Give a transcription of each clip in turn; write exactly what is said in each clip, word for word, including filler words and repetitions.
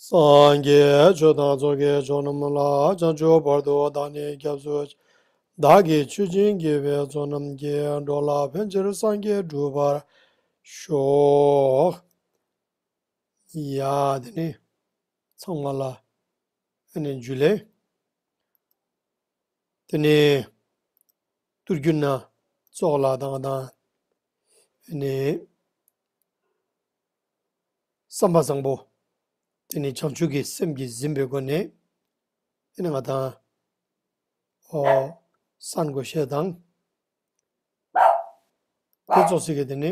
སངས་རྒྱས་ཆོས་དང་ཚོགས་ཀྱི་མཆོག་རྣམས་ལ། བྱང་ཆུབ་བར་དུ་བདག་ནི་སྐྱབས་སུ་མཆི། བདག་གིས་ཆོས་བྱིན་གྱིས་སྤེལ་ཚོགས་རྣམས་ཀྱིས། འགྲོ་ལ་ཕན་ཕྱིར་སངས་རྒྱས་འགྲུབ་པར་ཤོག། ཡ། དེ་ནི་ཚང་མ་ལ་ཨ་ནི་འཇུ་ལེ། དེ་ནི་ཏུར་རྒྱུན་ན་ཙོགས་ལ་དང་དང་། དེ་ནི་བསམ་པ་བཟང་པོ། དེ་ནི་བྱང་ཆུབ་ཀྱི་སེམས་ཀྱིས་ཟིན་པའི་སྒོ་ནས། དེ་ནི་ང་དང་ཨོ་སན་གོ་ཤེས་དང་། དེ་ཙོགས་སི་གི་དེ་ནི་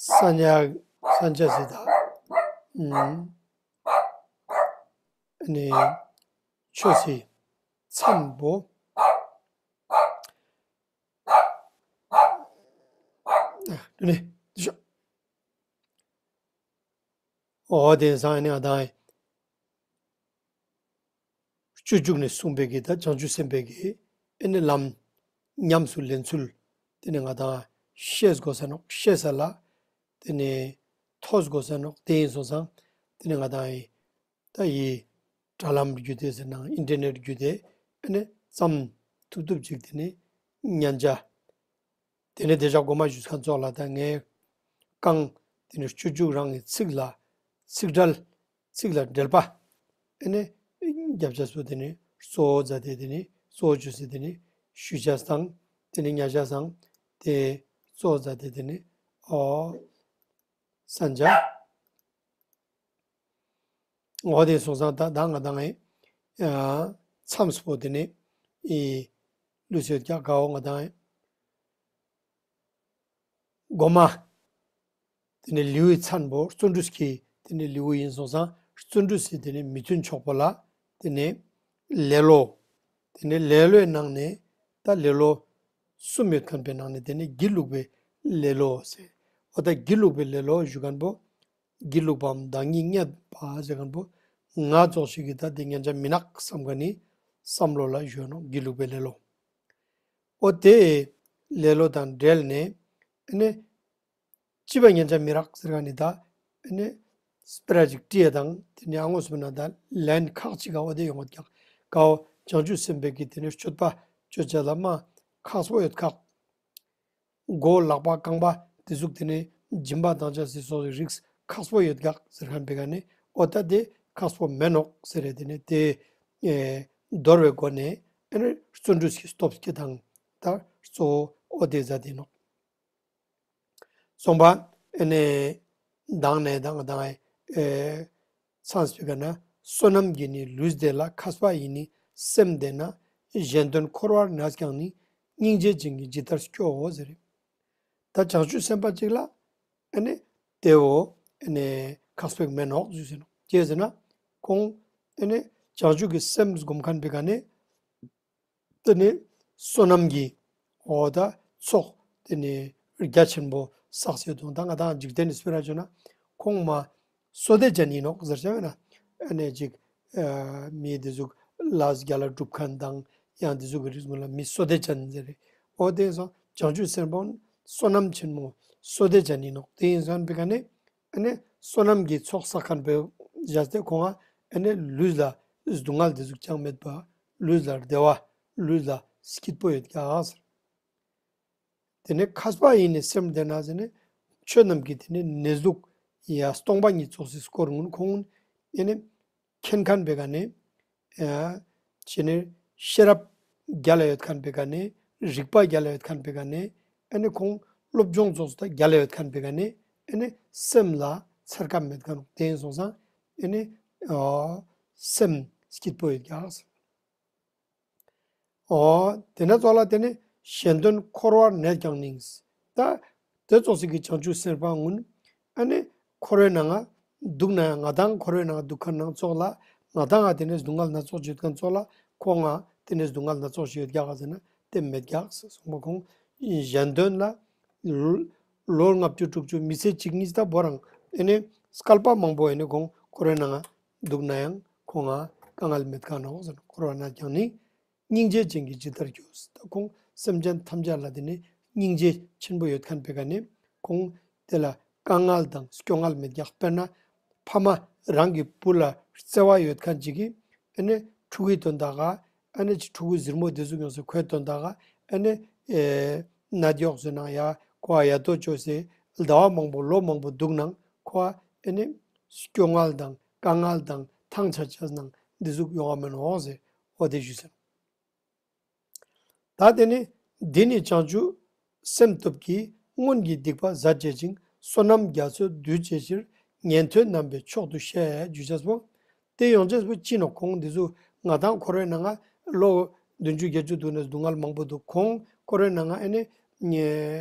སན་ཆ་སན་ཆ་སི་ད། ཨུམ། དེ་ནི་ཆོས་སི་མཚམས་པོ། དེ་ནི་འོ་དེ་སང་ཨ་ནི་ང་དང་སྤྱོད་འཇུག་ནས་གསུངས་པའི་གི་ད་བྱང་ཆུབ་སེམས་དཔའི་གི་ཨ་ནི་ལམ་ཉམས་སུ་ལེན་ཚུལ། དེ་ནི་ང་དང་ཤེས་དགོས་ས་ནོག། ཤེས་ས་ལ་དེ་ནི་ཐོས་དགོས་ས་ནོག། དེ་ཡིན་སོང་ཙང་དེ་ནི་ང་དང་ད་ཡི་དྲ་ལམ་བརྒྱུད་དེ་ཟེར་ན་ཨིན་ཊར་ནེཊ་བརྒྱུད་དེ་ཨ་ནི་ཙམ་ཐུབ་ཐུབ་ཅིག་དེ་ནི་ཉན་ཅ། དེ་ནི་དེ་ཞག་གོ་མ་ཞུས་ཁན་ཙོགས་ལ་ད་ངས་རྐང་དེ་ནི་སྤྱོད་འཇུག་རང་གི་ཚིག་ལ་ཚིག་འབྲེལ་ཚིག་ལ་འབྲེལ་པ་ཨ་ནི་རྒྱབ་ཆ་སུ་དེ་ནི་གཙོ་བོ་མཛད་དེ་དེ་ནི་གཙོ་བོ་ཅུ་སི་དེ་ནི་ཞུ་ཆ་སང་དེ་ནི་ཉ་ཆ་སང་དེ་གཙོ་བོ་མཛད་དེ་དེ་ནི་ཨོ་སན་ཆ། འོ་དེ་སོང་ཙང་ད་ད་ང་དང་ཨེ། མཚམས་པོ་དེ་ནི་ཨེ་ལུས་ཡོད་ཀྱག་གའོ་ང་དང་ཨེ། མགོ་མ། དེ་ནི་ལེའུའི་མཚམས་པོ་བརྩོན་འགྲུས་ཀྱི་དེ་ནི་ལེའུ་ཡིན་སོང་ཙང་བརྩོན་འགྲུས་སི་དེ་ནི་མི་མཐུན་ཕྱོགས་པོ་ལ་དེ་ནི་ལེ་ལོ། དེ་ནི་ལེ་ལོའི་ནང་ནས་ད་ལེ་ལོ་གསུམ་ཡོད་ཁན་པའི་ནང་ནས་དེ་ནི་སྒྱིད་ལུག་པའི་ལེ་ལོ་ཟེར། འོ་ད་སྒྱིད་ལུག་པའི་ལེ་ལོ་ཞུ་ཁན་པོ། སྒྱིད་ལུག་པའམ་བདག་ཉིད་བརྙས་པ་ཟེར་ཁན་པོ། ང་ཙོགས་ཤིག་གིས་ད་དེ་ཉན་ཆ་མི་ནག་བསམ་ཁན་ནི་བསམ་བློ་ལ་ཞུ་ནོག་སྒྱིད་ལུག་པའི་ལེ་ལོ། འོ་དེ་ལེ་ལོ་དང་འབྲེལ་ནས་ཨ་ནི་ཅི་བ་ཉན་ཆ་མི་རག་ཟེར་ཁན་ནི་ད་ཨ་ནི་སྤེ་ར་ཅིག་བྲིས་ཡ་དང་དེ་ནི་ཨ་ངོ་སུ་ན་ད་ལན་ཁག་ཅིག་ག་འོ་དེ་ཡོང་བ་ཀྱག་གའོ་བྱང་ཆུབ་སེམས་དཔའི་གི་དེ་ནི་སྤྱོད་པ་སྤྱོད་བྱ་ལ་མ་ཁག་པོ་ཡོད་ཁག། མགོ་ལག་པ་རྐང་པ་དེ་ཟུག་དེ་ནི་སྦྱིན་པ་བཏང་ཆ་སི་སོགས་རིགས་ཁག་པོ་ཡོད་ཀྱག་ཟེར་ཁན་པའི་ག་ནི་འོ་ད་དེ་ཁག་པོ་མེད་ནོག་ཟེར་རེད། དེ་ནི་དེ་ཨེ་འདོར་བའི་སྒོ་ནས་ཨ་ནི་བརྩོན་འགྲུས་ཀྱི་སྟོབས་ཀྱི་དང་ད་གཙོ་བོ་འོ་དེ་ཟ་དེ་ནོག། སོང་པ་ཨ་ནི་དང་ནས་དང་དང་ཨེ། མཚམས་པའི་ག་ན་བསོད་ནམས་ཀྱིས་ནི་ལུས་བདེ་ལ། མཁས་པ་ཡིས་ནི་སེམས་བདེ་ན། གཞན་དོན་འཁོར་བར་ནས་ཀྱང་ནི། སྙིང་རྗེ་ཅན་གྱིས་ཇི་ལྟར་སྐྱོའོ་ཟེར། ད་བྱང་ཆུབ་སེམས་དཔའ་ཅིག་ལ་ཨ་ནི་དེའོ་ཨ་ནི་མཁས་པ་མེད་ནོག་ཟེར་ནོག་ཅི་ཟེར་ན་ཁོང་ཨ་ནི་བྱང་ཆུབ་ཀྱི་སེམས་སྒོམ་ཁན་པའི་ག་ནི། དེ་ནི་བསོད་ནམས་ཀྱི་འོ་ད་ཚོགས་དེ་ནི་རྒྱ་ཆེན་པོ་བསགས་ཡོད་དོ། ད་ང་དང་འཇིག་རྟེན་ནི་སྤེ་ར་ཅོ་ན་ཁོང་མ་བསོད་བདེ་ཅན་ཡིན་ནོག་ཟེར་ཅ་ན་ཨ་ནི་ཅིག་མི་དེ་ཟུག་ལས་རྒྱ་ལ་སྒྲུབ་ཁན་དང་ཡང་དེ་ཟུག་གི་རིགས་མོ་ལ་མི་བསོད་བདེ་ཅན་ཟེར་རེད། འོ་དེ་སོང་བྱང་ཆུབ་སེམས་དཔའ་བསོད་ནམས་ཆེན་མོ་བསོད་བདེ་ཅན་ཡིན་ནོག་དེ་ཡིན་སོང་པའི་ག་ནི། ཨ་ནི་བསོད་ནམས་ཀྱི་ཚོགས་བསགས་ཁན་པའི་བཞག་སྟེ་ཁོང་ཨ་ནི་ལུས་ལ་སྡུག་བསྔལ་དེ་ཟུག་ཅང་མེད་པ་ལུས་ལ་བདེ་བ་ལུས་ལ་སྐྱིད་པོ་ཡོད་ཀྱག་ཟེར། དེ་ནི་མཁས་པ་ཡིས་ནི་སེམས་བདེ་ན་ཟེར་ནི་ཆོས་རྣམས་ཀྱི་དེ་ནི་གནས་ལུགས་ཡ་སྟོང་པ་ཉིད་ཚོགས་སུ་སྐོར་ངུན་ཁོང་ཨ་ནི་མཁྱེན་ཁན་པའི་ག་ནི། ཨ་ཅི་ནི་ཤེས་རབ་རྒྱ་ལ་ཡོད་ཁན་པའི་ག་ནི། རིག་པ་རྒྱ་ལ་ཡོད་ཁན་པའི་ག་ནི། ཨ་ནི་ཁོང་སློབ་སྦྱོང་ཚོགས་སུ་ད་རྒྱ་ལ་ཡོད་ཁན་པའི་ག་ནི། ཨ་ནི་སེམས་ལ་ཚར་ཁ་མེད་ཁན་དེ་ཡིན་སོང་ཙང་ཨ་ནི་ཨ་སེམས་སྐྱིད་པོ་ཡོད་ཀྱག་ཟེར། འོ་དེ་ན་ཙོགས་ལ་དེ་ནི་གཞན་དོན་འཁོར་བར་ནས་ཀྱང་ནི། ད་དེ་ཙོགས་སི་གི་བྱང་ཆུབ་སེམས་དཔའ་ངུན་ཨ་ནི་འཁོར་བའི་ནང་ང་འདུག་ན་ཡང་ང་དང་འཁོར་བའི་ནང་འདུག་ཁན་ནང་ཙོགས་ལ་ང་དང་ང་དེ་ནི་སྡུག་བསྔལ་སྣ་ཚོགས་ཡོད་ཁན་ཙོགས་ལ་ཁོང་ང་དེ་ནི་སྡུག་བསྔལ་སྣ་ཚོགས་ཤིག་ཡོད་ཀྱག་ཟེར་ན་དེ་མེད་ཀྱག་ཟེར་སོང་པ། ཁོང་གཞན་དོན་ལ་ལོ་ལོ་ལྔ་བཅུ་དྲུག་ཅུ་མི་ཚེ་གཅིག་གཉིས་ད་བོ་རང་ཨ་ནི་སྐལ་པ་མང་པོ་ཨ་ནི་ཁོང་འཁོར་བའི་ནང་ང་འདུག་ན་ཡང་ཁོང་ང་དཀའ་ངལ་མེད་ཁ་ནོག་ཟེར་ན་འཁོར་བ་ན་ཀྱང་ནི། སྙིང་རྗེ་ཅན་གྱིས་ཇི་ལྟར་སྐྱོ། ད་ཁོང་སེམས་ཅན་ཐམས་ཅད་ལ་དེ་ནི་སྙིང་རྗེ་ཆེན་པོ་ཡོད་ཁན་པའི་ག་ནི་ཁོང་དེ་ལ་དཀའ་ངལ་དང་སྐྱོ་ངལ་མེད་ཀྱག་དཔེར་ན་ཕ་མ་ རང་གི་བུ་ལ་བརྩེ་བ་ཡོད་མཁན་ཅིག་གིས་ཨ་ནི་ཕྲུ་གུའི་དོན་དག་ག་ཨ་ནི་ཕྲུ་གུ་གཟིར་མོ་དེ་ཚོ་ཡོང་ས་ཁོའི་དོན་དག་ག་ཨ་ནི་ཨེ་ནད་གཡོག་ཟེར་ན་ཡ་ཁོ་ཡ་ཏོ་ཅོ་སེ་ཟླ་བ་མང་པོ་ལོ་མང་པོ་འདུག་ནང་ཁོ་ཨ་ནི་སྐྱོ་ངལ་དང་དཀའ་ངལ་དང་ཐང་ཆད་ཆད་ནང་འདི་ཟུག་ཡོང་བ་མིན་འོང་ཟེར་འོ་དེ་ཞུས་ཟེར། ད་དེ་ནི་འདི་ནི་བྱང་ཆུབ་སེམས་སྟོབས་ཀྱིས། སྔོན་གྱི་སྡིག་པ་ཟད་བྱེད་ཅིང་། བསོད་ནམས་རྒྱ་མཚོ་སྡུད་བྱེད་ཕྱིར། ཉན་ཐོས་རྣམ་པའི་མཆོག་ཏུ་བཤད། རྒྱུ་ཆ་སོ། དེ་ཡོང་ཆེས་པོ་ཅི་ནོ་ཁོང་འདི་ཚོ་ང་དང་འཁོར་བའི་ནང་ང་ལོ་བདུན་ཅུ་བརྒྱད་ཅུ་འདུག་ནས་སྡུག་བསྔལ་མང་པོ་འདུག་ཁོང་འཁོར་བའི་ནང་ང་ཨེ་ནི་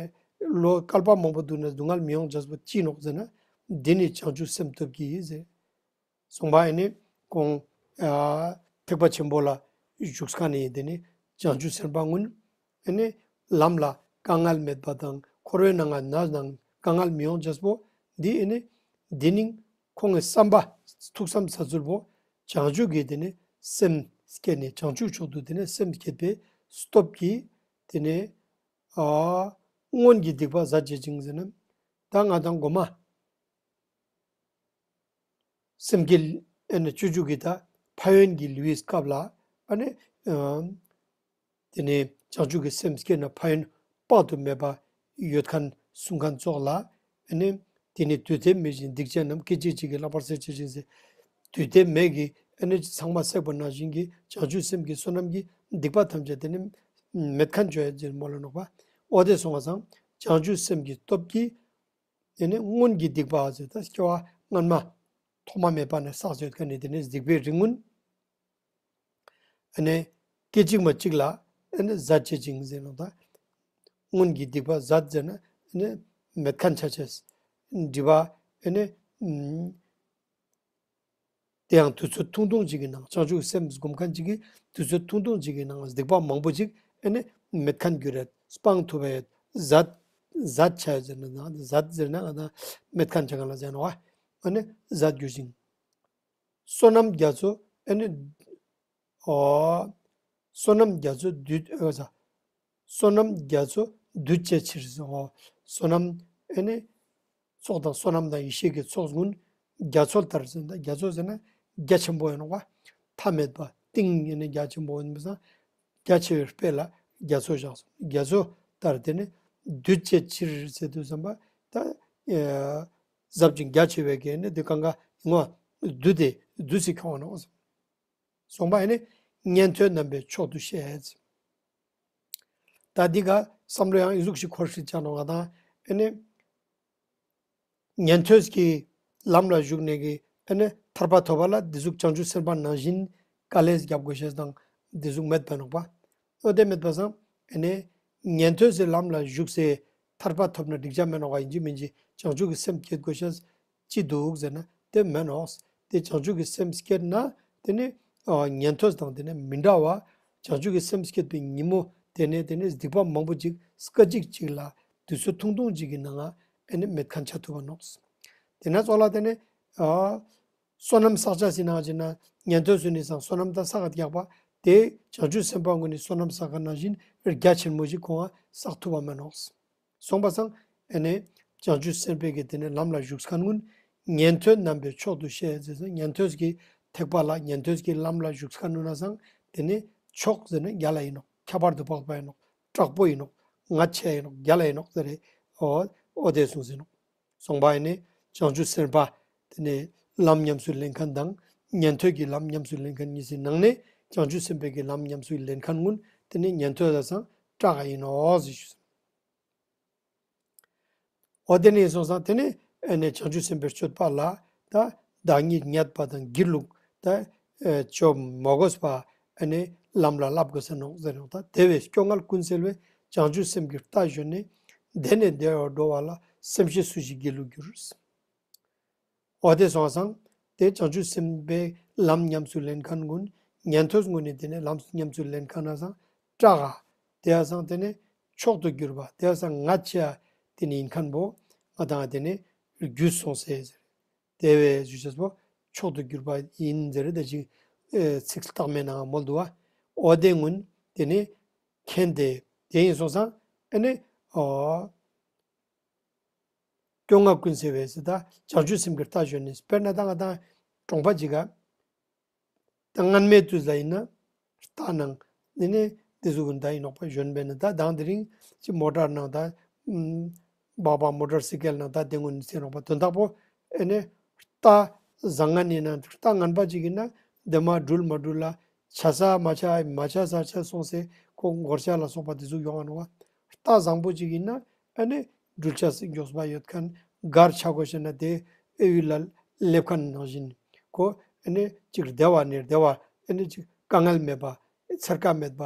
ལོ་བསྐལ་པ་མང་པོ་འདུག་ནས་སྡུག་བསྔལ་མི་ཡོང་ཆེས་པོ་ཅི་ནོ་ཟེར་ན། འདི་ནི་བྱང་ཆུབ་སེམས་སྟོབས་ཀྱིས་ཟེར། གསུངས་པ་ཨེ་ནི་ཁོང་ཨ་ཐེག་པ་ཆེན་པོ་ལ་བཞུགས་ས་ནི་དེ་ནི་བྱང་ཆུབ་སེམས་དཔའ་ཀུན་ཨེ་ནི་ལམ་ལ་དཀའ་ངལ་མེད་པ་དང་འཁོར་བའི་ནང་ང་ན་དང་དཀའ་ངལ་མི་ཡོང་ཆེས་པོ་འདི་ཨེ་ནི་འདི་ནི་ཁོང་གི་བསམ་པ་ཐུགས་བསམ་ས་ཚུལ་པོ་བྱང་ཆུབ་ཀྱི་དེ་ནི་སེམས་བསྐྱེད་ནས་བྱང་ཆུབ་མཆོག་ཏུ་དེ་ནི་སེམས་བསྐྱེད་པའི་སྟོབས་ཀྱིས་དེ་ནི་ཨ་སྔོན་གྱི་སྡིག་པ་ཟད་བྱེད་ཅིང་ཟེར་ན་ད་ང་དང་མགོ་མ། སེམས་བསྐྱེད་ཨ་ནི་སྤྱོད་འཇུག་གི་ད་ཕན་ཡོན་གྱི་ལུས་སྐབས་ལ་ཨ་ནི་ཨ་དེ་ནས་བྱང་ཆུབ་ཀྱི་སེམས་བསྐྱེད་ན་ཕན་ཡོན་དཔག་ཏུ་མེད་པ་ཡོད་མཁན་གསུང་མཁན་ཚོགས་ལ་ཨ་ནི་དེ་ནི་དུས་དེབ་མེད་ཅིང་སྡིག་ཅན་རྣམས་སྐད་ཅིག་གཅིག་གིས་ལྷག་པར་ཟད་བྱེད་ཅིང་ཟེར། དུས་དེབ་མེད་ཀྱི་ཨ་ནི་ཚང་མ་བསྲེགས་པ་ནང་བཞིན་གྱི་བྱང་ཆུབ་སེམས་ཀྱི་བསོད་ནམས་ཀྱི་སྡིག་པ་ཐམས་ཅད་དེ་ནི་མེད་མཁན་བྱོས་ཡ་ཅེས་མོལ་ལ་ནོག་པ། འོ་དེ་སོང་བ་སང་བྱང་ཆུབ་སེམས་ཀྱི་སྟོབས་ཀྱིས། དེ་ནས་སྔོན་གྱི་སྡིག་པ་ཟེར་ད་སྐྱེ་བ་སྔན་མ་ཐོག་མ་མེད་པ་ནས་བསགས་ཡོད་མཁན་ནི་དེ་ནས་སྡིག་པའི་རིགས་ཀུན། ཨ་ནི་སྐད་ཅིག་མ་གཅིག་ལ་ཨ་ནི་ཟད་བྱེད་ཅིང་ཟེར་ནོ་ད། སྔོན་གྱི་སྡིག་པ་ཟད་ཟེར་ན་ཨ་ནི་མེད་མཁན་ཆ་ཆེས། སྒྲིབ་པ་ཨ་ནི་དེ་ཡང་དུས་ཚོད་ཐུང་ཐུང་ཅིག་གི་ནང་བྱང་ཆུབ་སེམས་སྒོམ་མཁན་ཅིག་གིས་དུས་ཚོད་ཐུང་ཐུང་ཅིག་གི་ནང་སྡིག་པ་མང་པོ་ཅིག་ཨ་ནི་མེད་མཁན་གྱུར་རེད་སྤང་ཐུབ་པ་ཡོད་ཟད་ཟད་ཆ་ཡོད་ཟེར་ན་ཟད་ཟེར་ན་ང་ད་མེད་མཁན་ཆ་ག་ལ་ཟེར་ནོ་ཨ་ནི་ཟད་གྱུར་ཅིང་། བསོད་ནམས་རྒྱ་མཚོ་ཨ་ནི་ཨོ། བསོད་ནམས་རྒྱ་མཚོ་སྡུད་ཨོ་ས། བསོད་ནམས་རྒྱ་མཚོ་སྡུད་བྱེད་ཕྱིར་ཟེར་ཨོ། བསོད་ནམས་ཨ་ནི་ཚོགས་དང་བསོད་ནམས་དང་ཡེ་ཤེས་ཀྱི་ཚོགས་ཀུན་རྒྱ་མཚོ་ལྟར་ཟེར་ན་རྒྱ་མཚོ་ཟེར་ན་རྒྱ་ཆེན་པོ་ཡིན་ནོ་བ། མཐའ་མེད་པ་གཏིང་ཨ་ནི་རྒྱ་ཆེན་པོ་ཡིན་པ་སང་རྒྱ་ཆེ་བའི་དཔེ་ལ་རྒྱ་མཚོ་བཞག་སོང་རྒྱ་མཚོ་ལྟར་དེ་ནི་སྡུད་བྱེད་ཕྱིར་ཟེར་དུས་ཙམ་པ་ད་ཨེ་ཟབ་ཅིང་རྒྱ་ཆེ་བའི་གེ་ནི་དེ་གང་ག་ཡིན་ནོ་སྡུད་དེ་སྡུད་སེ་ཁྱོང་ནོ། གསུངས་པ་ཡིན་ནི་ཉན་ཐོས་རྣམ་པའི་མཆོག་ཏུ་བཤད། ད་འདི་ག་བསམ་བློ་ཡང་ཨི་ཟུག་ཞིག་འཁོར་ཞིག་ཅག་ནོ་ང་དང་ཨེ་ནི་ཉན་ཐོས་ཀྱི་ལམ་ལ་ཞུགས་ནས་ཀྱི་ཨེ་ནི་ཐར་པ་ཐོབ་པ་ལ་འདི་ཟུག་བྱང་ཆུབ་སེམས་དཔའ་ནང་བཞིན་དཀའ་ལས་རྒྱབ་དགོས་ཤེས་དང་འདི་ཟུག་མེད་པ་ནོག་པ། འོ་དེ་མེད་པ་སང་ཨེ་ནི་ཉན་ཐོས་སའི་ལམ་ལ་ཞུགས་སའི་ཐར་པ་ཐོབ་ན་འགྲིག་ཆ་མེད་ནོག་ག་ཡིན་གཅིག་མིན་གཅིག་བྱང་ཆུབ་ཀྱི་སེམས་བསྐྱེད་དགོས་ཤེས། ཅི་འདུག་ཟེར་ན་དེ་མེད་ནོག་དེ་བྱང་ཆུབ་ཀྱི་སེམས་བསྐྱེད་ན་དེ་ནི་ཨ་ཉན་ཐོས་དང་དེ་ནི་མི་འདྲ་བ། བྱང་ཆུབ་ཀྱི་སེམས་བསྐྱེད་པའི་ཉིན་མོ་དེ་ནས་དེ་ནི་སྡིག་པ་མང་པོ་ཅིག་སྐད་ཅིག་གཅིག་ལ་དུས་ཚོད་ཐུང་ཐུང་ཅིག་གི་ནང་ང་ཨེ་ནི་མེད་མཁན་ཆ་ཐུབ་པ་ནོག་དེ་ན་ཙོག་ལ་དེ་ནི་ཨ་བསོད་ནམས་བསགས་བྱ་ཟིན་ན་ཅི་ན་ཉན་ཐོས་སུ་ནི་སང་བསོད་ནམས་ད་བསགས་རྒྱག་པ་དེ་བྱང་ཆུབ་སེམས་དཔའ་ངོ་ནི་བསོད་ནམས་བསགས་ག་ནང་བཞིན་རྒྱ་ཆེན་མོ་ཞིག་ཁོང་ང་བསགས་ཐུབ་པ་མེད་ནོག་གསུངས་པ་སང་ཨེ་ནས་བྱང་ཆུབ་སེམས་དཔའི་གི་དེ་ནས་ལམ་ལ་ཞུགས་མཁན་ཀུན་ཉན་ཐོས་རྣམ་པའི་མཆོག་ཏུ་བཤད་ཟེར་ཟེར་ཉན་ཐོས་ཀྱི་ཐེག་པ་ལ་ཉན་ཐོས་ཀྱི་ལམ་ལ་ཞུགས་མཁན་ཀུན་ན་སང་དེ་ནས་མཆོག་ཟེར་ནས་རྒྱ་ལ་ཡིན་ནོག་ཁྱད་པར་དུ་འཕགས་པ་ཡིན་ནོག་དྲག་པོ་ཡིན་ནོག་ང་ཆེ་ཡིན་ནོག་རྒྱ་ལ་ཡིན་ནོག་ཟེར་རེད། ཨོ་ཨོ་དེ་གསུངས་ཟིན་ནོག་གསུངས་པ་ཡིན་ནས་བྱང་ཆུབ་སེམས་དཔའ་དེ་ནས་ལམ་ཉམས་སུ་ལེན་མཁན་དང་ཉན་ཐོས་ཀྱི་ལམ་ཉམས་སུ་ལེན་མཁན་གཉིས་སི་ནང་ནས་བྱང་ཆུབ་སེམས་དཔའི་གི་ལམ་ཉམས་སུ་ལེན་མཁན་ཀུན་དེ་ནས་ཉན་ཐོས་ལ་སང་དྲག་ག་ཡིན་ནོག་ཟེར་ཞུས། འོ་དེ་ནས་སོང་ཙང་དེ་ནས་ཨ་ནི་བྱང་ཆུབ་སེམས་དཔའི་སྤྱོད་པ་ལ་ད་བདག་ཉིད་ཉེས་པ་དང་སྒྱིད་ལུག་ད་ཨ་བཅོ་མ་དགོས་པ་ཨ་ནི་ལམ་ལ་བསླབ་དགོས་ཟེར་ནོག་ཟེར་ནོག་ད་དེ་བས་སྐྱོ་ངལ་ཀུན་སེལ་བའི་བྱང་ཆུབ་སེམས་ཀྱི་རྟ་ཞོན་ནས། དེ་ནས་བདེ་བར་འགྲོ་བ་ལ། སེམས་ཤེས་སུ་ཞིག་སྒྱིད་ལུག་འགྱུར། འོ་དེ་སོང་ཙང་དེ་བྱང་ཆུབ་སེམས་དཔའི་ལམ་ཉམས་སུ་ལེན་མཁན་ཀུན་ཉན་ཐོས་ཀུན་ནི་དེ་ནས་ལམ་ཉམས་སུ་ལེན་མཁན་ན་སང་དྲག་ག་དེ་ཡ་སང་དེ་ནས་མཆོག་ཏུ་གྱུར་པ་དེ་ཡ་སང་ང་ཆེ་ཡ་དེ་ནས་ཡིན་མཁན་པོ་ང་དང་དེ་ནས་རྒྱུད་སོང་ཟེར་ཟེར། དེ་བས་ཞུ་ཅེས་པོ་མཆོག་ཏུ་གྱུར་པ་ཡིན་ཟེར་ད་ཅིག་ཚིག་བཏགས་མེད་ནང་མོལ་འདུག་བ། འོ་དེ་ཀུན་དེ་ནས་མཁྱེན་ཏེ་དེ་ཡིན་སོང་ཙང་ཨ་ནི་ཨོ། སྐྱོ་ངལ་ཀུན་སེལ་བའི་ཟེར་ད་བྱང་ཆུབ་སེམས་ཀྱི་རྟ་ཞོན་ནས་དཔེར་ན་ད་ང་དང་ གྲོང་པ་ཅིག་ག་ད་སྔན་མའི་དུས་ལ་ཡིན་ན་རྟ་ནང་ནི་ནི་དེ་ཟུག་གི་ད་ཡིན་ནོག་པ། གཞོན་པས་ནི་ད་དང་དེ་རིང་ཅི་མོ་ཊར་ནང་ད་ཨམ་སྦག་སྦག་མོ་ཊར་སི་ཀལ་ནང་ད་དེ་སྔོན་ཟེར་ནོག་པ། དོན་དག་པོ་ཨེ་ནི་རྟ་བཟང་ངན་ཡིན་ན་རྟ་ངན་པ་ཅིག་ཡིན་ན་དེ་མ་འགྲུལ་མ་འགྲུལ་ལ་ཆ་ས་མ་ཆ་མ་ཆ་ས་ཆ་སོང་སེ་ཁོ་འགོར་ཆ་ལ་སོགས་པ་དེ་ཟུག་ཡོང་ང་ནོག་པ། རྟ་བཟང་པོ་ཅིག་ཡིན་ན་ཨེ་ནི་འགྲུལ་ཆ་སི་མགྱོགས་པ་ཡོད་མཁན་སྒར་ཆ་དགོས་ཤེ་ན་དེ་ཨེ་ཡུལ་ལ་སླེབས་མཁན་ནང་བཞིན་ཁོ་ཨེ་ནི་ཅིག་བདེ་བ་ནས་བདེ་བ་ཨེ་ནི་ཅིག་དཀའ་ངལ་མེད་པ་ཚེར་ཁ་མེད་པ་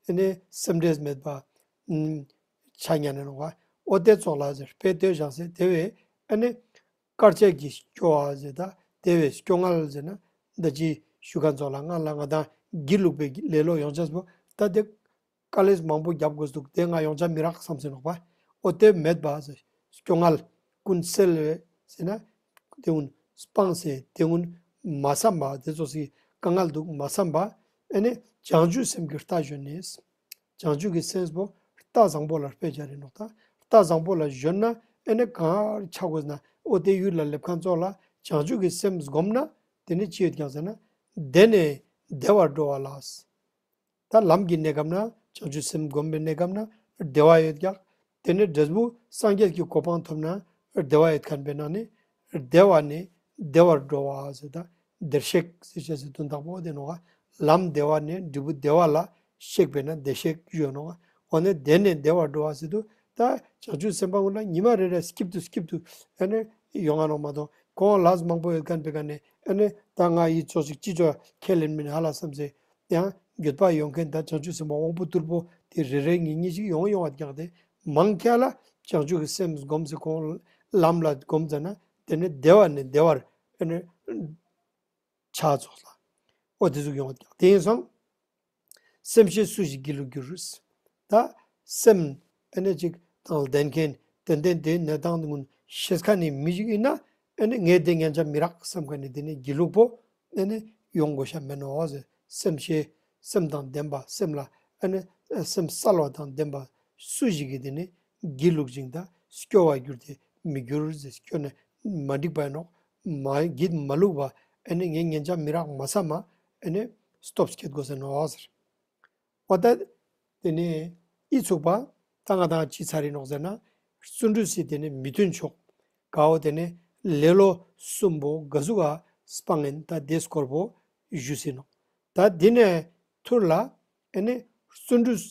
ཨེ་ནི་སེམས་ཁྲལ་མེད་པ་ཨུམ་ཆ་ཉན་ནོག་པ། འོ་དེ་ཙོགས་ལ་ཟེར་དཔེ་ལྟོས་བཞག་སེ་དེ་བས་ཨེ་ནི་དཀའ་སྤྱད་ཀྱི་སྐྱོ་བ་ཟེར་ད་དེ་བས་སྐྱོ་ངལ་ཟེར་ན་ད་ཅི་ཞུ་མཁན་ཙོགས་ལ་ང་ལ་ང་དང་སྒྱིད་ལུག་པའི་ལེ་ལོ་ཡོང་ཆས་པོ་ད་དེ་དཀའ་ལས་མང་པོ་རྒྱབ་དགོས་འདུག་དེ་ང་ཡོང་ཆ་མི་རག་བསམ་སེ་ནོག་པ། འོ་དེ་མེད་པ་ཟེར་སྐྱོ་ངལ་ཀུན་སེལ་བས་ཟེར་ན་དེ་ཀུན་སྤངས་སེ་དེ་ཀུན་མ་བསམ་པ་དེ་ཙོགས་སི་དཀའ་ངལ་འདུག་མ་བསམ་པ་ཨེ་ནི་བྱང་ཆུབ་སེམས་ཀྱི་རྟ་བཞོན་ནས། བྱང་ཆུབ་ཀྱི་སེམས་པོ་རྟ་བཟང་པོ་ལ་དཔེ་བྱས་རེད་ནོག་ད་རྟ་བཟང་པོ་ལ་བཞོན་ན་ཨེ་ནི་གང་ཆ་དགོས་ན་འོ་དེ་ཡུལ་ལ་སླེབས་མཁན་ཙོགས་ལ་བྱང་ཆུབ་ཀྱི་སེམས་བསྒོམས་ན་དེ་ནི་ཅི་ཡོད་ཀྱང་ཟེར་ན་བདེ་ནས་བདེ་བར་འགྲོ་བ་ལ། ད་ལམ་གྱི་གནས་སྐབས་ན་བྱང་ཆུབ་སེམས་བསྒོམས་པའི་གནས་སྐབས་ན་བདེ་བ་ཡོད་ཀྱང་དེ་ནི་འབྲས་བུ་སངས་རྒྱས་ཀྱི་གོ་འཕང་ཐོབ་ན་བདེ་བ་ཡོད་མཁན་པས་ན་ནི་བདེ་བ་ནས་བདེ་བར་འགྲོ་བ་ཟེར་ད་བདེར་གཤེགས་ཟེར་བྱས་ཟེར་དོན་དག་པོ་དེ་ནོག་ག་ལམ་བདེ་བ་ནས་འབྲས་བུ་བདེ་བ་ལ་གཤེགས་པས་ན་བདེར་གཤེགས་ཞུ་ནོག་འོ་ནས་བདེ་ནས་བདེ་བར་འགྲོ་བ་ཟེར་དུས་ད་བྱང་ཆུབ་སེམས་དཔའ་ཀུན་ལ་ཉི་མ་རེ་རེ་སྐྱིབ་ཏུ་སྐྱིབ་ཏུ་ཨ་ནི་ཡོང་ང་ནོག་མ་གཏོགས་ཁོང་ལས་མང་པོ་ཡོད་མཁན་པའི་ཀ་ནས་ཨ་ནི་ད་ང་ཡི་ཅོ་ཞིག་ཅི་ཅོ་ཁས་ལེན་མིན་ཧ་ལ་བསམ་སེ་ཡང་འགྱོད་པ་ཡོང་མཁན་ད་བྱང་ཆུབ་སེམས་དཔའ་དབང་པོ་རྟུལ་པོ་དེ་རེ་རེ་གཉིས་གཉིས་ཤིག་ཡོང་ཡོང་བ་ཀྱང་དེ་མང་ཁྱ་ལ་བྱང་ཆུབ་ཀྱི་སེམས་སྒོམ་སེ་ཁོང་ལམ་ལ་སྒོམ་ཙ་ན་དེ་ནི་བདེ་བ་ནས་བདེ་བར་ཨ་ནི་ཆགས་ཚོགས་ལ་འོ་དེ་ཟུག་ཡོང་བ་ཀྱང་དེ་ཡིན་སོང་། སེམས་ཤེས་སུ་ཞིག་སྒྱིད་ལུག་འགྱུར། ད་སེམས་ཨེ་ནི་ཅིག་དང་ལྡན་མཁན་ཏན་ཏན་དེའི་གནས་སྟངས་ཀུན་ཤེས་མཁན་ནི་མི་ཞིག་ཡིན་ན་ཨེ་ནི་ངས་དེ་ཉན་ཆ་མི་རག་བསམ་མཁན་ནི་དེ་ནི་སྒྱིད་ལུག་པོ་ཨེ་ནི་ཡོང་དགོས་ཤ་མེད་ནོ་ཟེར། སེམས་ཤེས་སེམས་དང་ལྡན་པ་སེམས་ལ་ཨེ་ནི་སེམས་གསལ་བ་དང་ལྡན་པ་སུ་ཞིག་གིས་དེ་ནི་སྒྱིད་ལུག་ཅིང་དང་སྐྱོ་བར་འགྱུར་ཏེ་མི་འགྱུར་ཟེར། སྐྱོ་ནས་མ་འགྲིག་པ་ཡིན་ནོག་མ་སྒྱིད་མ་ལུག་པ་ཨེ་ནི་ངས་ཉན་ཆ་མི་རག་མ་བསམ་མ་ཨེ་ནི་སྟོབས་སྐྱེད་དགོས་ཟེར་ནོ་ཟེར། འོ་ད་དེ་ནས་ཨི་ཚུགས་པ་ད་ང་དང་ཅི་ཚར་ཡིན་ནོག་ཟེར་ན་བརྩོན་འགྲུས་སི་དེ་ནས་མི་མཐུན་ཕྱོགས་གའོ་དེ་ནས་ལེ་ལོ་གསུམ་པོ་ག་ཟུག་ག་སྤང་ངན་ད་དེ་སྐོར་པོ་ཞུས་ཡིན་ནོག་ད་དེ་ནས་ཐུར་ལ་ཨེ་ནི་བརྩོན་འགྲུས་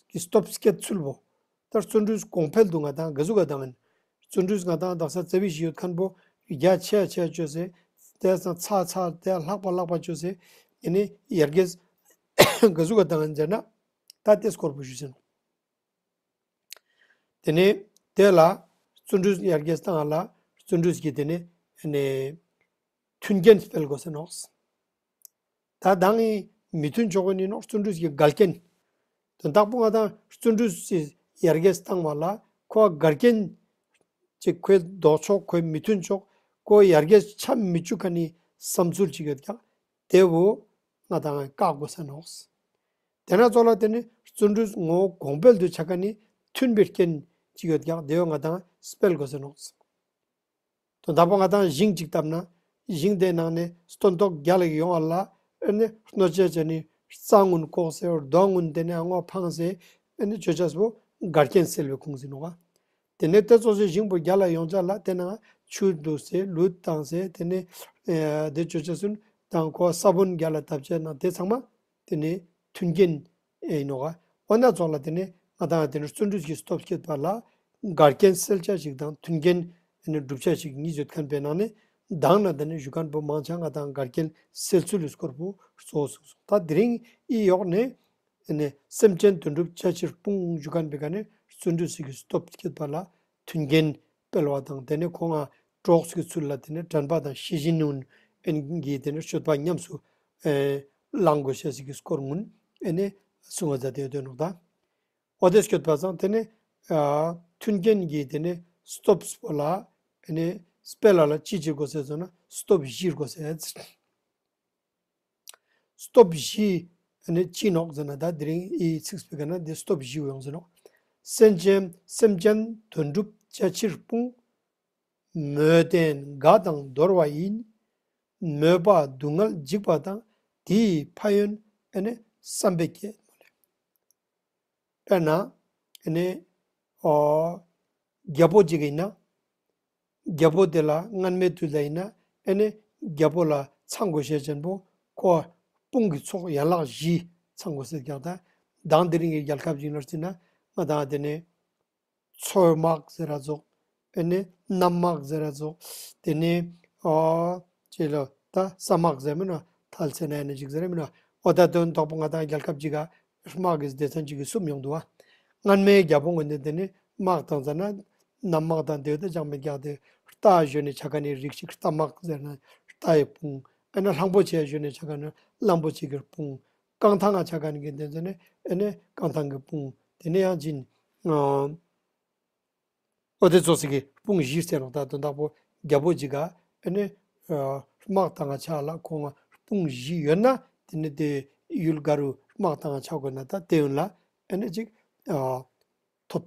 ཀྱི་སྟོབས་སྐྱེད་ཚུལ་པོ། ད་བརྩོན་འགྲུས་གོང་འཕེལ་དུ་ང་དང་ག་ཟུག་ག་བཏང་ཡིན། བརྩོན་འགྲུས་ང་དང་དག་ས་རྩ་བི་ཞིག་ཡོད་མཁན་པོ་རྒྱ་ཆེ་ཆེ་བཅོས་སེ་དེ་ཚང་ཚ་ཚ་དེ་ལྷག་པ་ལྷག་པ་བཅོས་སེ་ཡིན་ནི་ཡར་རྒྱས་ག་ཟུག་ག་བཏང་ཡིན་ཟེར་ན་ད་དེ་སྐོར་པོ་ཞུས་ཡིན། དེ་ནས་དེ་ལ་བརྩོན་འགྲུས་ཡར་རྒྱས་བཏང་ལ་བརྩོན་འགྲུས་ཀྱི་དེ་ནས་ནས་མཐུན་རྐྱེན་སྤེལ་དགོས་ཟེར་ནོག་ད་དང་ངི་མི་མཐུན་ཕྱོགས་ཀུན་ཡིན་ནོག་བརྩོན་འགྲུས་ཀྱི་འགལ་རྐྱེན། དོན་དག་པོ་ང་དང་བརྩོན་འགྲུས་ཀྱི་ཡར་རྒྱས་བཏང་བ་ལ་ཁོ་འགལ་རྐྱེན་ཅིག་ཁོའི་ལྡོག་ཕྱོགས་ཁོའི་མི་མཐུན་ཕྱོགས་ཁོ་ཡར་རྒྱས་ཆ་མི་བཅུག་མཁན་ནི་བསམ་ཚུལ་ཅིག་ཡོད་ཀྱང་དེ་བོ་ང་དང་བཀག་དགོས་ཟེར་ནོག་དེ་ན་ཙོགས་ལ་དེ་ནི་བརྩོན་འགྲུས་ངོ་བོ་གོང་འཕེལ་དུ་ཆ་མཁན་ནི་མཐུན་པའི་རྐྱེན་ཅིག་ཡོད་ཀྱང་དེ་བོ་ང་དང་སྤེལ་དགོས་ཟེར་ནོག་དོན་དག་པོ་ང་དང་ཞིང་གཅིག་བཏབ་ན་ཞིང་དེའི་ནང་ནས་སྟོན་ཐོག་རྒྱལ་ལ་ཡོང་བ་ལ་ཨེ་ནི་གནོད་བྱེད་བྱས་ནི་རྩྭ་ཀུན་བཀོག་སེ་རྡོ་ཀུན་དེ་ནས་ཨ་ངོ་འཕངས་སེ་ཨེ་ནི་བཅོས་བྱས་པོ་འགལ་རྐྱེན་སེལ་བའི་ཁུངས་ཟིན་ནོག་དེ་ནས་དེ་ཙོགས་སེ་ཞིང་པོ་རྒྱལ་ལ་ཡོང་བྱ་ལ་དེ་ནང་ཆུ་འདུག་སེ་ལུད་བཏང་སེ་དེ་ནས་དེ་བཅོས་བྱས་སུན་དང་ཁོ་ས་བོན་རྒྱལ་ལ་བཏབ་བྱས་ན་དེ་ཚང་མ་དེ་ནས་མཐུན་རྐྱེན་ཨེ་ཡིན་ནོག་འོ་ན་ཙོགས་ལ་དེ་ནས་ང་དང་དེ་ནས་བརྩོན་འགྲུས་ཀྱི་སྟོབས་བསྐྱེད་པ་ལ་འགལ་རྐྱེན་སེལ་བྱ་ཞིག་དང་མཐུན་རྐྱེན་ཨེ་ནི་སྒྲུབ་བྱ་ཞིག་གཉིས་ཡོད་མཁན་པའི་ནང་ནས་དང་ན་དེ་ནས་ཞུ་མཁན་པོ་མང་ཆེ་ང་དང་འགལ་རྐྱེན་སེལ་ཚུལ་ལ་སྐོར་པོ་གཙོ་བོ་གསུངས་སོང་། ད་དེ་རིང་ཨི་ཡོག་ནས་ཨེ་ནི་སེམས་ཅན་དོན་གྲུབ་བྱ་ཕྱིར་སྤོང་ཞུ་མཁན་པའི་ཀ་ནས་བརྩོན་འགྲུས་ཀྱི་སྟོབས་བསྐྱེད་པ་ལ་མཐུན་རྐྱེན་སྤེལ་བ་དང་དེ་ནས་ཁོང་ང་གྲོགས་ཀྱི་ཚུལ་ལ་དེ་ནས་དྲན་པ་དང་ཤེས་བཞིན་ནུན་ཨེན་གྱིས་དེ་ནས་སྤྱོད་པ་ཉམས་སུ་ཨེ་བླང་དགོས་ཤེས་ཀྱི་སྐོར་ངུན་ཨེ་ནས་གསུང་བ་མཛད་དེ་ཡོད་དོ་ནོག་ད། འོ་དེ་སྐྱོད་པ་སང་དེ་ནས་ཨ་མཐུན་རྐྱེན་གྱི་དེ་ནས་སྟོབས་པོ་ལ་ཨེ་ནས་སྤེལ་བ་ལ་ཅི་བྱེད་དགོས་ཟེར་ཟེར་ན་སྟོབས་བཞི་དགོས་ཟེར། སྟོབས་བཞི་ཨེ་ནས་ཅི་ནོག་ཟེར་ན་ད་དེ་རིང་ཨི་ཚིགས་པའི་ཀ་ན་དེ་སྟོབས་བཞི་ཡོང་ཟེར་ནོག་སེམས་ཅན་སེམས་ཅན་དོན་གྲུབ་བྱ་ཕྱིར་སྤོང་། མོས་ལྡན་དགའ་དང་འདོར་བ་ཡིན། མོས་པ་སྡུག་བསྔལ་འཇིགས་པ་དང་། དེ་ཡི་ཕན་ཡོན་ཨེ་ནི་བསམ་པས་བསྐྱེད། དཔེར་ན་ཨེ་ནི་ཨོ་རྒྱལ་པོ་ཅིག་ཡིན་ན། རྒྱལ་པོ་དེ་ལ་སྔན་མའི་དུས་ལ་ཡིན་ན་ཨེ་ནི་རྒྱལ་པོ་ལ་ཚང་དགོས་ཤེས་ཅན་པོ་ཁོ་དཔུང་གི་ཚོགས་ཡན་ལག་བཞི་ཚང་དགོས་ཟེར་ཀྱང་ད་དང་དེ་རིང་གི་རྒྱལ་ཁབ་ཅིག་ལ་བརྩིས་ན་ང་དང་དེ་ནི་མཚོ་དམག་ཟེར་ར་ཚོགས། ཨེ་ནི་གནམ་དམག་ཟེར་ར་ཚོགས། དེ་ནི་ཨོ་ཅེ་ལོ་ད་ས་དམག་ཟེར་མིན་ནོ། ཐལ་ཚེ་ན་ཨེ་ནི་ཅིག་ཟེར་མིན་ནོ། ཨོ་ད་དོན་དག་པོ་ང་དང་རྒྱལ་ཁབ་ཅིག་ག་དམག་གི་སྡེ་ཚན་ཅིག་གི་གསུམ་ཡོང་འདུག་བ། སྔན་མའི་རྒྱལ་པོ་ངོས་ནས་དེ་ནི་དམག་བཏང་ཙ་ན་གནམ་དམག་དང་དེ་དེ་ཅང་མི་རྒྱག་དེ། རྟ་ཞོན་ནས་ཆ་ག་ནི་རིགས་ཤིག་རྟ་དམག་ཟེར་ན་རྟ་ཡི་དཔུང་། ཨེ་ན་གླང་པོ་ཆེ་ཞོན་ནས་ཆ་ག་ནི་གླང་པོ་ཆེ་གི་དཔུང་། རྐང་ཐང་ང་ཆ་ག་ནི་གི་དེ་ཚོ་ནི་ཨེ་ནི་རྐང་ཐང་གི་དཔུང་། དེ་ནི་ཡང་ཅིན་ཨོ་དེ་ཚོ་ཟེར་གི་དཔུང་བཞི་ཟེར་ནོ། ད་དོན་དག་པོ་རྒྱལ་པོ་ཅིག་ག་ཨེ་ནི་དམག་བཏང་ང་ཆ་ལ་ཁོང་ང་དཔུང་བཞི་ཡོད་ན་དེ་ནི་དེ་ཡུལ་ག་རུ་དམག་བཏང་ང་ཆ་དགོས་ན་ད་དེ་ཡོན་ལ་ཨེ་ནི་ཅིག་ཐོབ་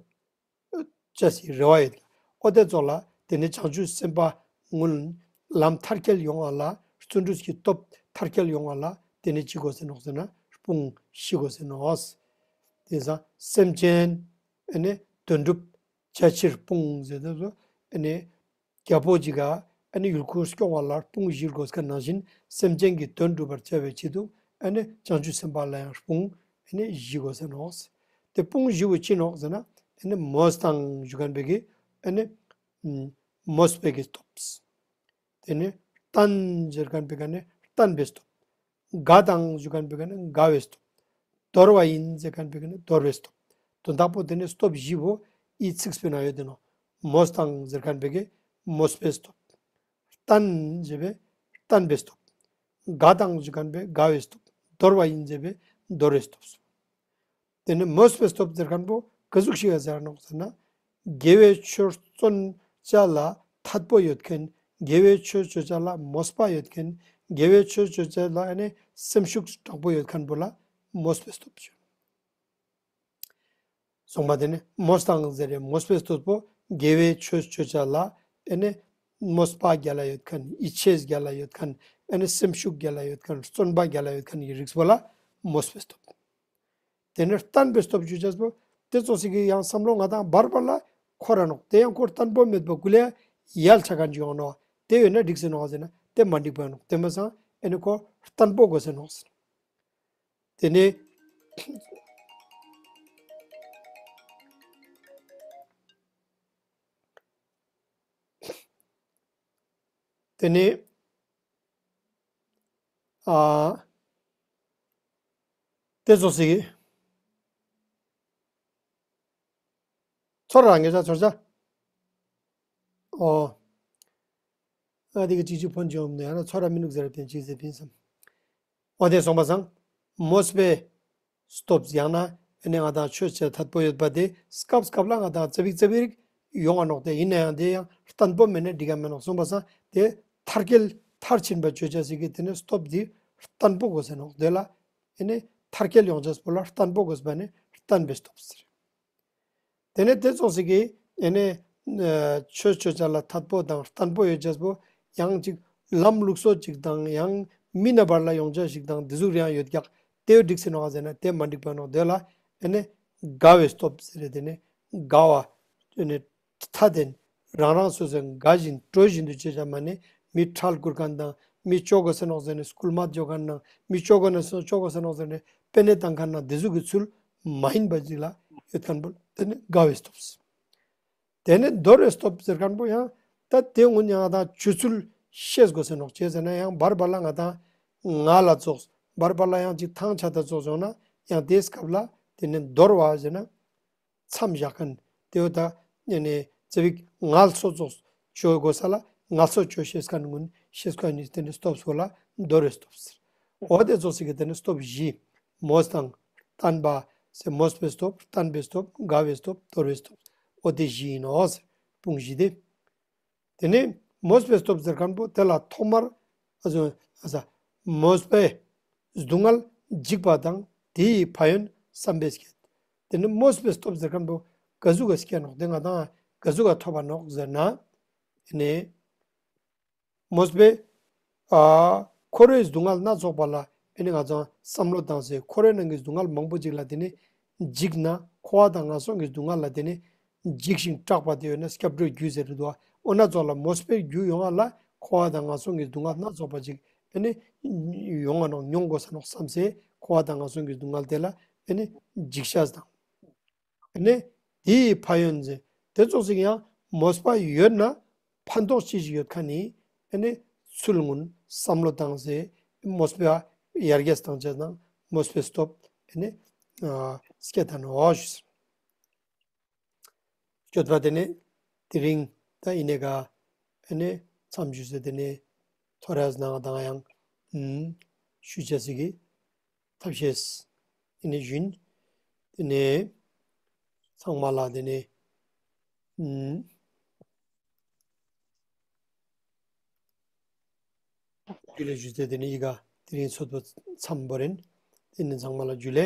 ཅེས་སི་རེ་བ་ཡོད། ཨོ་དེ་ཚོ་ལ་དེ་ནི་བྱང་ཆུབ་སེམས་དཔའ་ངུན་ལམ་མཐར་སྐྱེལ་ཡོང་བ་ལ་བརྩོན་འགྲུས་ཀྱི་སྟོབས་མཐར་སྐྱེལ་ཡོང་བ་ལ་དེ་ནི་ཅི་དགོས་ཟེར་ནོག་ཟེར་ན་དཔུང་བཞི་དགོས་ཟེར་ནོག། དེ་སང་སེམས་ཅན་ཨེ་ནི་དོན་གྲུབ་བྱ་ཕྱིར་དཔུང་ཟེར་དེ་ཚོ་ཨེ་ནི་རྒྱལ་པོ་ཅིག་ག་ཨེ་ནི་ཡུལ་ཁུར་སྐྱོང་བ་ལ་དཔུང་བཞི་དགོས་ཁ་ནང་བཞིན་སེམས་ཅན་གྱི་དོན་སྒྲུབ་པར་བྱ་བའི་ཆེད་དུ་ཨེ་ནི་བྱང་ཆུབ་སེམས་དཔའ་ལ་ཡང་དཔུང་ཨེ་ནི་བཞི་དགོས་ཟེར་ནོག། དེ་དཔུང་བཞི་བོ་ཅི་ནོག་ཟེར་ན་ཨེ་ནི་མོས་དང་ཞུ་མཁན་པའི་གི་ཨེ་ནི་མོས་པའི་གི་སྟོབས། དེ་ནི་བརྟན་ཟེར་མཁན་པའི་ག་ནི་བརྟན་པའི་སྟོབས། དགའ་དང་ཞུ་མཁན་པའི་ག་ནི་དགའ་བའི་སྟོབས། དོར་བ་ཡིན་ཟེར་མཁན་པའི་ག་ནི་དོར་བའི་སྟོབས། དོན་དག་པོ་དེ་ནི་སྟོབས་བཞི་བོ་ཨི་ཚིགས་པའི་ནང་ཡོད་དེ་ནོ། མོས་དང་ཟེར་མཁན་པའི་གི་མོས་པའི་སྟོབས། བརྟན་ཟེར་བའི་བརྟན་པའི་སྟོབས། དགའ་དང་ཞུ་མཁན་པའི་དགའ་བའི་སྟོབས། དོར་བ་ཡིན་ཟེར་བའི་དོར་བའི་སྟོབས། དེ་ནི་མོས་པའི་སྟོབས་ཟེར་མཁན་པོ་ག་ཟུག་ཞིག་ཡ་ཟེར་ནོག་ཟེར་ན། དགེ་བའི་ཆོས་བརྩོན་བྱ་ལ་ཐད་པོ་ཡོད་མཁན། དགེ་བའི་ཆོས་སྤྱོད་བྱ་ལ་མོས་པ་ཡོད་མཁན། དགེ་བའི་ཆོས་སྤྱོད་བྱ་ལ་ཨ་ནི་སེམས་ཤུགས་དྲག་པོ་ཡོད་མཁན་པོ་ལ་མོས་པའི་སྟོབས་ཞུ། སོང་པ་དེ་ནི་མོས་དང་ཟེར་རེ་མོས་པའི་སྟོབས་པོ་དགེ་བའི་ཆོས་སྤྱོད་བྱ་ལ་ཨ་ནི་མོས་པ་རྒྱ་ལ་ཡོད་མཁན། ཡིད་ཆེས་རྒྱ་ལ་ཡོད་མཁན། ཨ་ནི་སེམས་ཤུགས་རྒྱ་ལ་ཡོད་མཁན། བརྩོན་པ་རྒྱ་ལ་ཡོད་མཁན་གྱི་རིགས་པོ་ལ་མོས་པའི་སྟོབས། དེ་ནས་བརྟན་པའི་སྟོབས་ཞུ་བྱས་པོ་དེ་ཚོ་ཞིག་གི་ཡང་བསམ་བློ་ང་དང་བར་བར་ལ་འཁོར་ར་ནོག། དེ་ཡང་ཁོ་བརྟན་པོ་མེད་པ་ཀུ་ལེ་ཡལ་ཆ་ག་འཇུག་ཡོང་ནོག། དེ་ཡོད་ན་འགྲིག་ཟེར་ནོག་ཟེར་ན་དེ་མ་འགྲིག་པ་ཡོང་ནོག། དེ་མ་སང་ཨེ་ནི་ཁོ་བརྟན་པོ་དགོས་ཟེར་ནོག་ཟེར། དེ་ནས་དེ་ནས་ཨ་དེ་ཚོ་ཞིག་གི་ཚོར་ར་ངེས་ཆ་ཚོར་ཆ། ཨོ། ཨ་དེ་གི་གཅིག་གཅིག་ཕོན་ཅིག་ཡོང་ནས་ཡང་ན་ཚོར་ར་མི་ནུག་ཟེར་བ་དེ་གཅིག་ཟེར་ཕིན་སམ། ཨོ་དེ་སོང་པ་སང་མོས་པའི་སྟོབས་ཡང་ན་ཨ་ནི་ང་དང་ཆོས་བྱེད་ཐད་པོ་ཡོད་པ་དེ་སྐབས་སྐབས་ལ་ང་དང་ཙ་བིག་ཙ་བིག་རིག་ཡོང་བ་ནོག། དེ་ཡིན་ན་ཡང་དེ་ཡང་བརྟན་པོ་མེད་ན་འགྲིག་ག་མེད་ནོག། སོང་པ་སང་དེ་མཐར་སྐྱེལ་མཐར་ཕྱིན་པ་བརྗོད་བྱ་ཞིག་གི་དེ་ནི་སྟོབས་འདི་བརྟན་པོ་དགོས་ཟེར་ནོག། དེ་ལ་ཨ་ནི་མཐར་སྐྱེལ་ཡོང་བྱས་པོ་ལ་བརྟན་པོ་དགོས་པ་ནི་བརྟན་པའི་སྟོབས་ཟེར། དེ་ནས་དེ་ཚོ་ཞིག་གིས་ཨེ་ནས་ཆོས་སྤྱོད་བྱ་ལ་ཐད་པོ་དང་བརྟན་པོ་ཡོད་ཅེས་པོ་ཡང་ཅིག་ལམ་ལུགས་སྲོལ་ཅིག་དང་ཡང་མི་ན་བར་ལ་ཡོང་བྱ་ཞིག་དང་འདི་ཟུག་རེ་ཡང་ཡོད་ཀྱག། དེ་འགྲིག་ཟེར་ནོག་ཟེར་ན་དེ་མ་འགྲིག་པ་ནོག། དེ་ལ་ཨེ་ནས་དགའ་བའི་སྟོབས་ཟེར་རེད། དེ་ནས་དགའ་བ་ཨེ་ནས་ཐ་དད་རང་རང་སོ་སོའི་དགའ་བཞིན་སྤྲོ་བཞིན་དུ་བྱེད་བྱ་མ་ནས་མི་ཁྲལ་བསྐུར་མཁན་དང་མི་སྐྱོ་གོ་ཟེར་ནོག་ཟེར་ནས་སྐུལ་མ་བརྗོད་མཁན་ནང་མི་སྐྱོ་གོ་ན་སོ་སྐྱོ་གོ་ཟེར་ནོག་ཟེར་ནས་དཔེ་ནས་བཏང་མཁན་ནང་འདི་ཟུག་གི་ཚུལ་མ་ཡིན་པ་ཅིག་ལ་ཡོད་མཁན་པོ་དེ་ནི་དགའ་བའི་སྟོབས། དེ་ནི་འདོར་བའི་སྟོབས་ཟེར་མཁན་པོ་ཡང་ད་དེ་སྔོན་ཡང་ད་བྱོས་ཚུལ་ཤེས་དགོས་ཟེར་ནོག། བྱས་ཟེར་ན་ཡང་བར་བར་ལ་ང་དང་ང་ལ་ཙོགས་བར་བར་ལ་ཡང་ཅིག་ཐང་ཆད་ད་ཙོགས་བྱུང་ན་ཡང་དེའི་སྐབས་ལ་དེ་ནི་འདོར་བ་ཟེར་ན། མཚམས་བཞག་མཁན་དེ་བོ་ད་ནི་ནི་ཙེ་བིག་ངལ་གསོ་ཙོགས་བྱོས་དགོས་ས་ལ་ངལ་གསོ་བྱོས་ཤེས་མཁན་ངུན་ཤེས་མཁན་ནི་དེ་ནི་སྟོབས་སོགས་ལ་འདོར་བའི་སྟོབས་ཟེར། འོ་དེ་ཙོགས་ཤིག་གི་དེ་ནི་སྟོབས་བཞི། མོས་དང་བརྟན་པ་ཟེར་མོས་པའི་སྟོབས་བརྟན་པའི་སྟོབས་དགའ་བའི་སྟོབས་དོར་བའི་སྟོབས་འོ་དེ་བཞི་ཡིན་ནོ་ཟེར་དཔུང་བཞི་དེ། དེ་ནས་མོས་པའི་སྟོབས་ཟེར་མཁན་པོ་དེ་ལ་ཐོག་མར་ཨ་ཟོ་ཨ་ཟ་མོས་པས་སྡུག་བསྔལ་འཇིགས་པ་དང་དེ་ཡི་ཕན་ཡོན་བསམ་པས་བསྐྱེད། དེ་ནི་མོས་པའི་སྟོབས་ཟེར་མཁན་པོ་ག་ཟུག་ག་བསྐྱེད་ནོག། དེ་ང་དང་ག་ཟུག་ག་ཐོབ་པ་ནོག་ཟེར་ན། དེ་ནས་མོས་པས་ ཨ་འཁོར་བའི་སྡུག་བསྔལ་སྣ་ཚོགས་པ་ལ་ཨེ་ནི་ང་ཚོ་བསམ་བློ་བཏང་སའི་འཁོར་བའི་ནང་གི་སྡུག་བསྔལ་མང་པོ་ཅིག་ལ་དེ་ནི་འཇིགས་ན། འཁོར་བ་དང་ངན་སོང་གི་སྡུག་བསྔལ་ལ་དེ་ནི་འཇིགས་ཤིང་སྐྲག་པ་དེ་ཡོད་ན་སྐྱབས་འགྲོའི་རྒྱུ་ཟེར་དུ་འདུག་འོ་ན་ཚོགས་ལ་མོས་པའི་རྒྱུ་ཡོང་བ་ལ་འཁོར་བ་དང་ངན་སོང་གི་སྡུག་བསྔལ་སྣ་ཚོགས་པ་ཅིག་ཨེ་ནི་ཡོང་བ་ནང་མྱོང་དགོས་ས་ནོག་བསམ་སའི་འཁོར་བ་དང་ངན་སོང་གི་སྡུག་བསྔལ་དེ་ལ་ཨེ་ནི་འཇིགས་ཤ་དང་། ཨེ་ནི་དེའི་ཕན་ཡོན་ཟེར་དེ་ཙོགས་ཅིག་ཡང་མོས་པ་ཡོད་ན་ཕན་ཐོགས་ཅི་ཞིག་ཡོད་ཁ་ནི་ཨེ་ནི་ཚུལ་ངུན་བསམ་བློ་བཏང་སའི་མོས་པ་ཡར་རྒྱས་བཏང་བྱས་དང་མོས་པའི་སྟོབས་ཨེ་ནི་ཨ་སྐྱེད་ད་ནོ་ཞུས། སྐྱོད་པ་དེ་ནི་དེ་རིང་ད་ཨི་ནེ་ག་ཨེ་ནི་མཚམས་ཞུས་ཟེར་དེ་ནི་ཐོ་རས་ནང་དང་ཡང་ཨུམ་ཞུ་བྱ་ཟིག་གི་ཐབས་ཤེས་ཨེ་ནི་ཞུན། དེ་ནི་ཚང་མ་ལ་དེ་ནི་ཨུམ་ཇུ་ལེ་ཞུ་ཟེར་དེ་ནི་ཨི་ག་དེ་རིང་ཚོད་པ་མཚམས་བོ་རིན། དེ་ནི་ཚང་མ་ལ་ཇུ་ལེ།